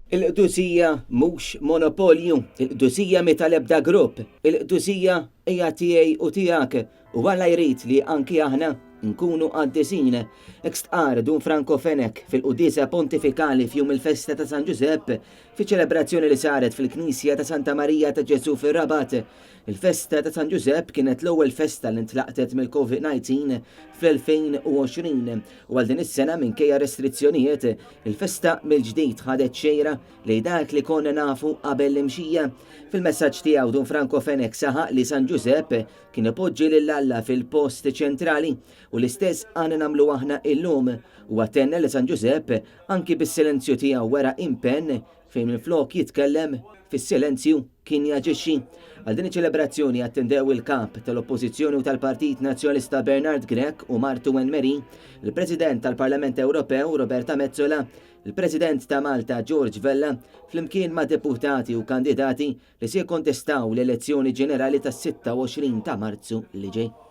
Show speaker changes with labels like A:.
A: Il-qdusija mhux monopolju, il-qdusija mhi tal-ebda grupp, il-qdusija hija tiegħi u tiegħek u Alla jrid li anki aħna nkunu qaddisin. Hekk stqarr Dun Franco Fenech fil-quddiesa pontifikali f'jum il-festa ta' San Ġużepp fiċ-ċelebrazzjoni li saret fil-Knisja ta' Santa Marija ta' Ġesù fir-Rabat. Il-festa ta' San Ġużepp kienet l-ewwel festa li ntlaqtet mill-Covid-19 fl-2020 u għal din is-sena minkejja restrizzjonijiet, il-festa mill-ġdid ħadet xejra lejn dak li konna nafu qabel l-imxija. Fil-messaġġ tiegħu Dun Franco Fenech saħaq li San Ġużepp kien ipoġġi lil Alla fil-post ċentrali u l-istess għandna nagħmlu aħna illum. Huwa tenna li San Ġużepp anki bis-silenzju tiegħu wera impenn fejn minflok jitkellem fis-silenzju kien jaġixxi. Għal din iċ-ċelebrazzjoni attendew il-Kap tal-Oppożizzjoni u tal-Partit Nazzjonalista Bernard Grech u martu Anne Marie, il-President tal-Parlament Ewropew Roberta Metsola, il-President ta' Malta George Vella, flimkien ma' deputati u kandidati li se jikkontestaw l-elezzjoni ġenerali tas-26 ta' Marzu li ġej.